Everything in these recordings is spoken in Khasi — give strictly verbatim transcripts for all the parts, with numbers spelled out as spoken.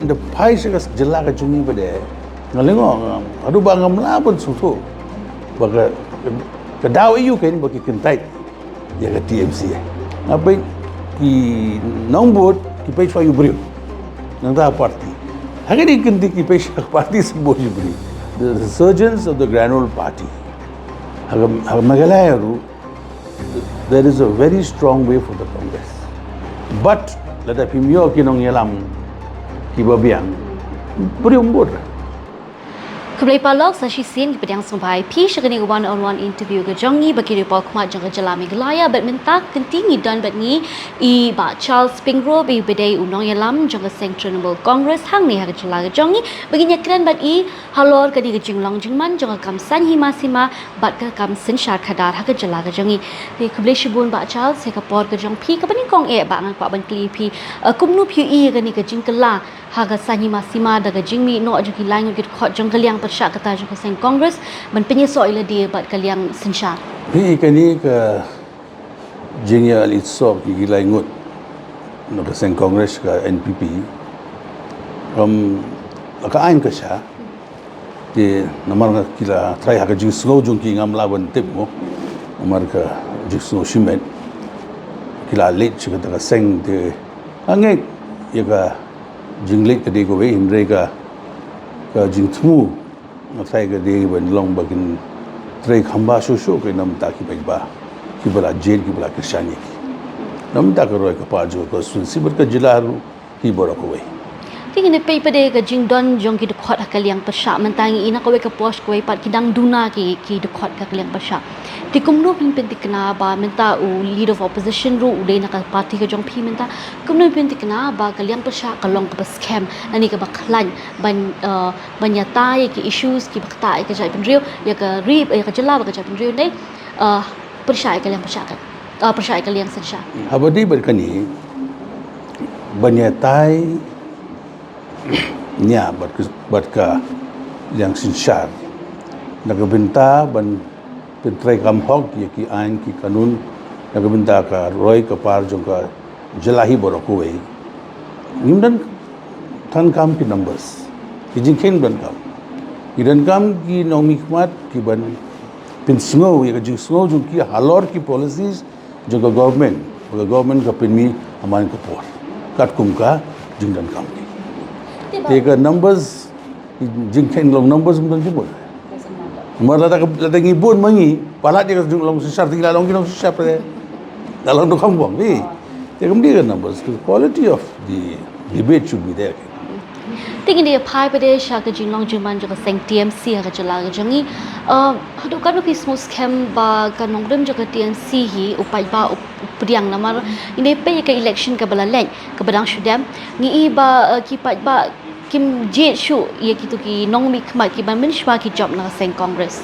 Da phai sha ka jylla ka jong ngi pat de, nga lyngngoh, nga, haduh ba ngam lah ban sngewthuh ba ka, ka, ka daw aïu kein ba ki kyntait ïa ka T M C. Nga peit ki nongbud ki peit shuwa ïa u briew, nangta party. Ha kane ka kynti ki peit sha ka party symbols ïa u briew. The resurgence of the Grand Old Party. Ha ka, ha ka Meghalaya ruh, there is a very strong way for the Congress. But lada phim ïoh ki nongïalam kiba biang, briew ym bud. Khublei paralok, sa shisien ki pdiang sngewbha ïa phi sha kane ka one on one interview ka jong ngi bad ki riewpawkhmat jong ka jylla Meghalaya. Bad mynta ka kynti ngi don bad ngi i Bah Charles Pyngrope, iba dei u nongïalam jong ka seng Trinamool Congress hangne ha ka jylla ka jong ngi, ba ngin ïakren bad i halor kane ka jinglong jingman jong ka kam saiñ hima sima bad ka kam synshar khadar ha ka jylla ka jong ngi. Te khublei shibun Bah Charles ïa ka por ka jong phi. Kaba nyngkong eh Bah, ngan kwah ban kylli phi, eh, kumno phi ïohi ïa kane ka jingkylla ha ka saiñ hima sima da ka jingmih noh jong ki lai ngut ki dkhot jong ka liang pyrshah kata jong ka seng Congress ban pynïasoh ïa lade bad ka liang synshar? Phi, kane ka jingïaleit soh ki, ki lai ngut na ka seng Congress, ka N P P, um, ka aiñ ka shah. Te namar nga, ki la trai ha ka jingsngew jong ki, ngam lah ban tip mo. Namar ka jingsngew shimet, ki la leit sha kata ka seng. Te nga ngeit ïa ka jingleit ka dei kawei, hynrei ka, ka jingthmu nga trai ka dei ban long ba kin trei kham bha shuh shuh, ka namar ki paidbah kiba la jied, kiba la kyrshan ïa ki. Namar ka roi ka par jong ka constituency bad ka jylla ruh hi baroh kawei. Te ngin ïa peit pat de ka jingdon jong ki dkhot ha ka liang pyrshah mynta, ngi i na kawei ka post kawei pat ki dang duna ki, ki dkhot ha ka liang pyrshah. Te kumno phin pynthikna ba mynta u leader of opposition ruh u dei na ka party ka jong phi mynta, kumno phin pynthikna ba ka liang pyrshah ka long kaba skhem lane kaba khlaiñ ban, eh, ban ïatai ïa ki issues kiba ktah ïa ka jaitbynriew, ïa ka ri, ïa ka jylla bad ka jaitbynriew ne, eh, pyrshah ïa ka liang pyrshah ka, eh, pyrshah ïa ka liang synshar? Haba dei bad kane, ban ïatai nia bad ka, bad ka liang synshar na ka bynta ban pyntreikam hok ïa ki aiñ ki kanun na ka bynta ka roi ka par jong ka jylla hi baroh kawei. Ngim don tang kam ki numbers, ki jingkheiñ donkam. Ki donkam ki nongmihkhmat ki ban pynsngew ïa ka jingsngew jong ki halor ki policies jong ka government, ka government ka pynmih ha man ka por katkum ka jingdonkam. Te ka numbers, jingkheiñ long numbers ym don jingmut. Namar lada ka, lada ngi bun ma ngi palat ïa ka jinglong synshar, te ngi la long ki nongsynshar pat, la long donkam bong. Te kam dei ka numbers, the quality of the debate should be there. Te ngin ïa phai pat de sha ka jinglong jingman jong ka seng T M C ha ka jylla ka jong ngi. Uh, haduh katno phi sngewskhem ba ka nongrim jong ka T M C hi u paidbah u, u pdiang, namar ngin ïa peit ïa ka election kaba la leit kaba dang shu dem, ngi i ba, uh, ki paidbah kim jied shuh ïa kito ki nongmihkhmat kiba mynshuwa ki jop na ka seng Congress?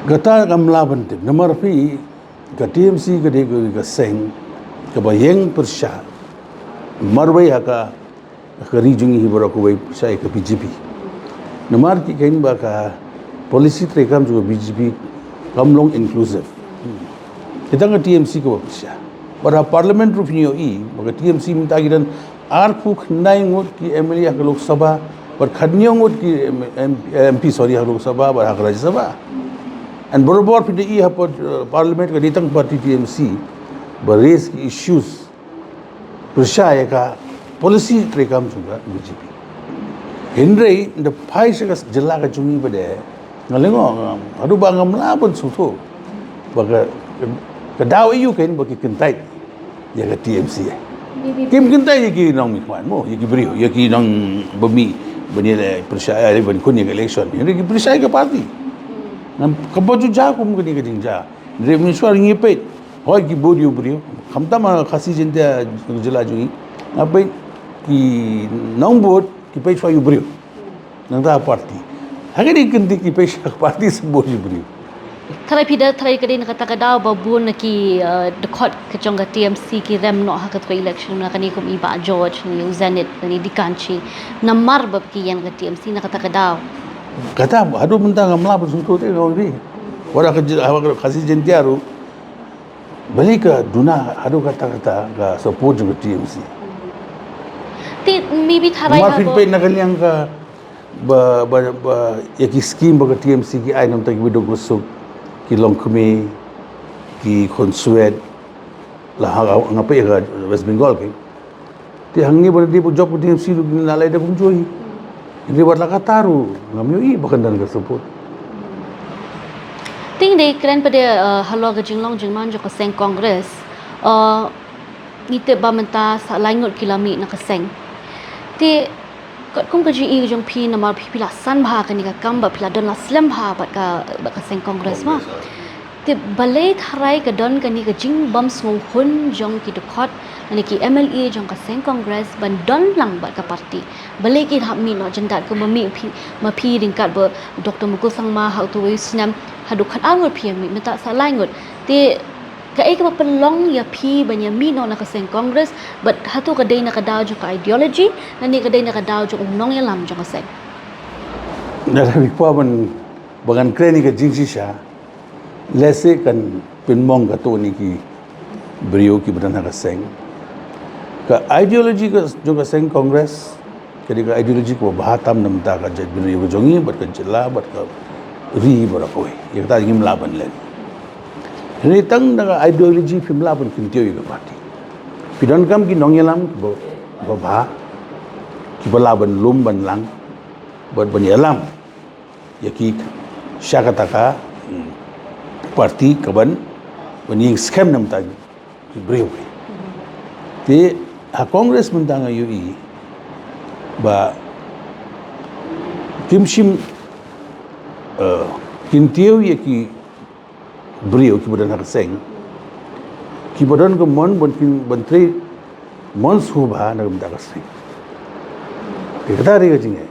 Kata ngam lah ban tip namar phi, ka T M C ka dei ka, ka seng kaba ïeng pyrshah marwei ha ka, ka ri jong ngi hi baroh kawei pyrshah ïa ka B J P. Namar ki kheiñ ba ka policy treikam jong ka B J P kam long inclusive. Kita ka T M C kaba pyrshah. Bad ha parliament ruh phin ïohi ba ka T M C mynta ki don arphew khyndai ngut ki M L A ha ka Lok Sabha, bad khatñiew ngut ki M-, M-, M P, sorry, ha ka Lok Sabha bad ha ka Rajya Sabha. And barabor phi da i ha par-, parliament ka dei tang party T M C ba raise ki issues pyrshah ïa ka policy treikam jong ka B J P. Hynrei da phai sha ka jylla ka jong ngi pat de, nga lyngngoh, nga, haduh ba ngam lah ban sngewthuh ba ka, ka, ka daw aïu kein ba ki kyntait ïa ka T M C. Kim kyntait ïa ki nongmihkhmat mo, ïa ki briew, ïa ki nongba mih ban ïaleh pyrshah, ïaleh ban khun ïa ka election. Hynrei ki pyrshah ïa ka party. Ngam, kam pat ju jia kum kane ka jingjia. Hynrei mynshuwa ngi peit, hooid ki bud ïa u briew, khamtam ha Khasi Jaintia jylla jong ngi, nga peit ki nongbud ki peit shuwa ïa u briew, nangta party. Ha kane ka kynti ki peit shuwa party symbols ïa u briew. Tharai phi da, tharai ka dei na kata ka daw ba bun na ki, uh, dkhot ka jong ka T M C ki rem noh ha katto election, na kane kum i Bah George, ne u Zenith, ne Dikanshi, namar ba ki ïeng ka T M C na kata ka daw? Kata haduh mynta ngam lah ban sngewthuh te, ka dei. Wat ha ka Khasi Jaintia ruh balei ka duna haduh katta katta ka support jong ka T M C. Te maybe tharai Mar ha phin ba- peit na ka liang ka ba ba ba ïa ki scheme ba ka T M C ki ai namta ki biduk busuk, ki longkmie, ki khun swet, la ha nga peit ïa ka West Bengal ki. Te hangne ba dei ba jop ka T M C ruh ki la leh da kumjuh hi. Hynrei wat la katta ruh ngam ïohi ba kan don ka support. Te ngi dei kren pat de, uh, halor ka jinglong jingman jong ka seng Congress. Uh, ngi tip ba mynta sa lai ngut ki la mih na ka seng. Te katkum ka jingïohi jong phi namar phi phi la san bha kane ka kam ba phi la don la slem bha bad ka bad ka seng Congress ma. Te balei tharai ka don kane ka jingbym sngewhun jong ki dkhot lane ki M L A jong ka seng Congress ban don lang bad ka party. Balei ki hap mih noh jyndat kumba mih phi ma phi ryngkat bad Doctor Mukul Sangma ha uto uwei u snem haduh khatar ngut phi ïa mih mynta sa lai ngut. Te kaei kaba pynlong ïa phi ban ïa mih noh na ka seng Congress bad hato ka dei na ka daw jong ka ideology lane ka dei na ka daw jong u nongïalam jong ka seng? Nga la ïa phi ban ba ngan kren ïa ka jingshisha. Lehse kan pynmong katto katne ki briew kiba don ha ka seng. Ka ideology ka jong ka seng Congress ka dei ka ideology kaba bha tam namta ka jaitbynriew ka jong ngi bad ka jylla bad ka ri baroh kawei. Ïa kata ngim lah ban len. Hynrei tang da ka ideology phim lah ban kyntiew ïa ka party. Phi donkam ki nongïalam kiba bha, kiba lah ban lum ban lang bad ban ïalam ïa ki sha kata ka, mm, party kaban ban ïeng skhem namta ki briew. Te ha Congress mynta nga ïohi ba kim shym, eh, kyntiew ïa ki briew kiba don ha ka seng kiba don ka mon ban kin ban trei mon sngewbha na ka bynta ka seng. Te kata re ka jingeh.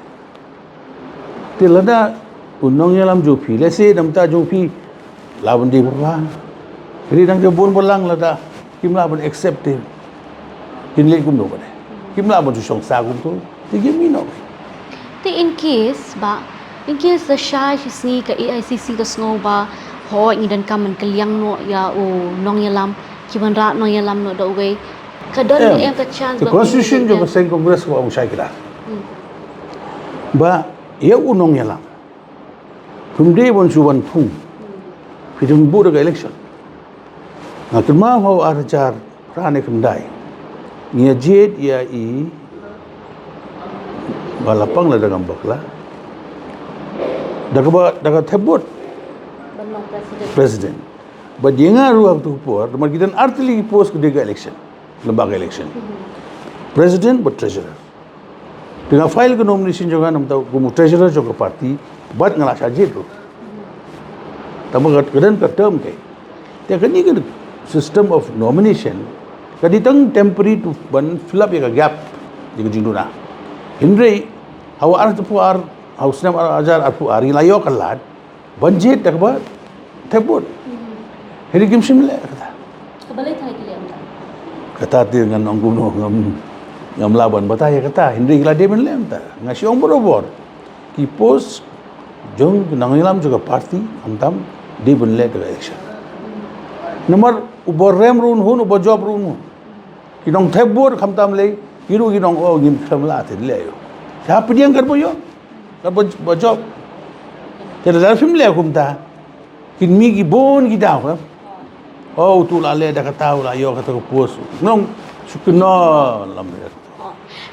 Te lada u nongïalam jong phi, lehse namta jong phi lah ban dei ba bha. Ri dang jong bun balang lada kim lah ban accept te. Kin leh kumno ba dei. Kim lah ban ju shong sa kumto. Te kim mih noh. Te in case ba in case da shai shi sngi ka A I C C ka sngew ba hooid ngi donkam ban kylliang noh ïa u nongïalam, ki wanrah nongïalam noh da uwei. Ka don em ka chance ba constitution jong ka seng Congress ka ong shai kdar. Hmm. Ba ïa u nongïalam phim dei ban shu wan phung. Phi dei ban buh da ka election. Nga kynmaw ha u ar hajar phra ne khyndai ngi ïa jied ïa i ba la pang la da ngam bakla da kaba da ka thep vote president. Ba ïa nga ruh ha katu ka por da mar ki don ar tylli ki post ka dei ka election. Lem bad ka election. President bad treasurer. Te nga file ka nomination jong nga namta kum u treasurer jong ka party bad nga la shah jied ruh. Tangba ka don ka term te. Te kane ka system of nomination ka dei tang temporary to ban fill up ïa ka gap ïa ka jingduna. Hynrei ha u arphew ar, ha u snem ar hajar arphew ar ngi la ïoh ka lad ban jied da kaba thep vote. Hynrei kim shym leh kata. Kaba leh tang ki leh mynta. Kata te ngan ong kumno ngam ngam lah ban batai ïa kata. Hynrei ki la dei ban leh mynta. Nga shu ong barabor ki post jong ki nongïalam jong ka party khamtam dei ban leh da ka election. Namar uba rem ruh un hun, uba jop ruh un hun. Ki nong thep vote khamtam lei ki ruh ki nong o ngim khlem lah te leh ïoh. Te hap pdiang katba ïoh. Katba jop. Te lada phim leh kumta kin mih ki bun ki daw ka. O utu la leh da kata, u la ïoh kata ka post. Nong shu kynnoh lam leh.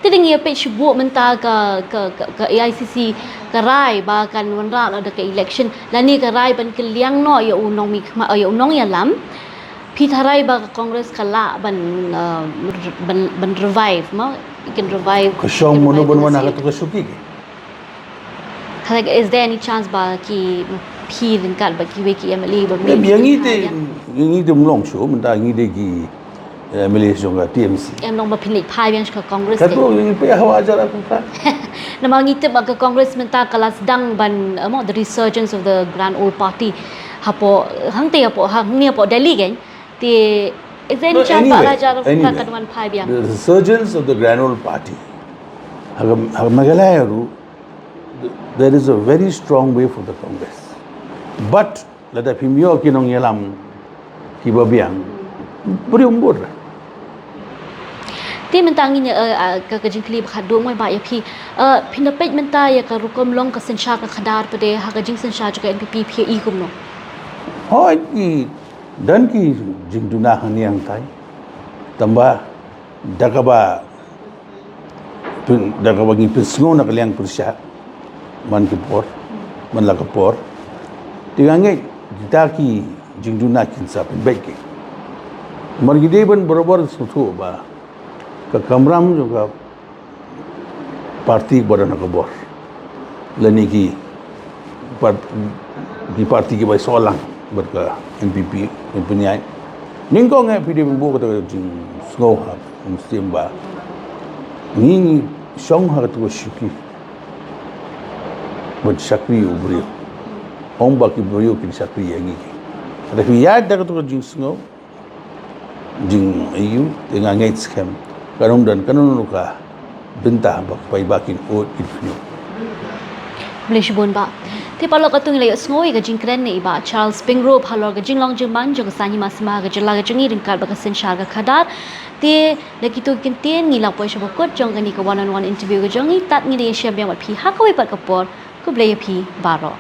Te dang ïa peit shu buh mynta ka ka ka, ka A I C C ka rai ba kan wanrah noh da ka election lane ka rai ban kylliang noh ïa u nongmihkhmat ïa u nongïalam. Phi tharai ba ka Congress ka lah ban, uh, ban, ban revive ma? It can revive. Ka shong mano ban wan ha katu ka shuki ki? Tharai is there any chance ba ki phi ryngkat ba kiwei ki M L A ba maybe ïa ngi te, ïa ngi te mlong shu mynta ngi dei ki, eh, M L A jong ka T M C. Em long ba phin leit phai biang sha ka Congress. Ka tu ngi peit ha u ar hajar arphew phra. Namar ngi tip ba ka Congress mynta ka la sdang ban, eh, mo, the resurgence of the grand old party. Hapoh hangte hapoh hangne hapoh Delhi kan. Te is there any chance ba u ar hajar arphew phra kan wan phai biang? The resurgence of the grand old party. Ha ka, ha ka Meghalaya ruh there is a very strong way for the Congress. But lada phim ïoh ki nongïalam kiba biang, briew um bud. Te mynta ngin ïa, eh, ah, ka, ka jingkylli ba khatduh mo i Bah ïa phi. Eh, phin da peit mynta ïa ka rukom long ka synshar ka khadar pat de ha ka jingsynshar jong ka N P P phi ïa i kumno? Hooid, ki don ki jingduna hangne hangtai. Tangba da kaba pyn-, da kaba ngi pynsngew na ka liang pyrshah man ki por, man la ka por. Te nga ngeit kita ki jingduna kin sa pynbeit ki. Namar ngi dei ban barabor sngewthuh ba ka kamram jong ka parti ba don ha ka bor lane ki par-, ki parti kiba ïasoh lang bad ka N P P, N P P. Nyngkong eh phi dei ban buh kata ka jingsngew ha u mynsiem ba ngi, ngi shong ha kata ka shuki ban shakri ïa u briew. Ym ba ki briew kin shakri ïa ngi. Lada phi ïaid da kata ka jingsngew, jingaiu, te nga ngeit skhem kan ym don, kan ym don ka bynta ba paidbah kin ud, kin pynïoh. Khublei shibun Bah. Te paralok, katto ngi la ïohsngew ïa ka jingkren na i Bah Charles Pyngrope halor ka jinglong jingman jong ka saiñ hima sima ha ka jylla ka jong ngi ryngkat bad ka synshar ka khadar. Te da kito ki kyntien ngi la poi sha ba kut jong kane ka one on one interview ka jong ngi. Tad ngin ïashem biang bad phi ha kawei pat ka por. Khublei ïa phi baroh.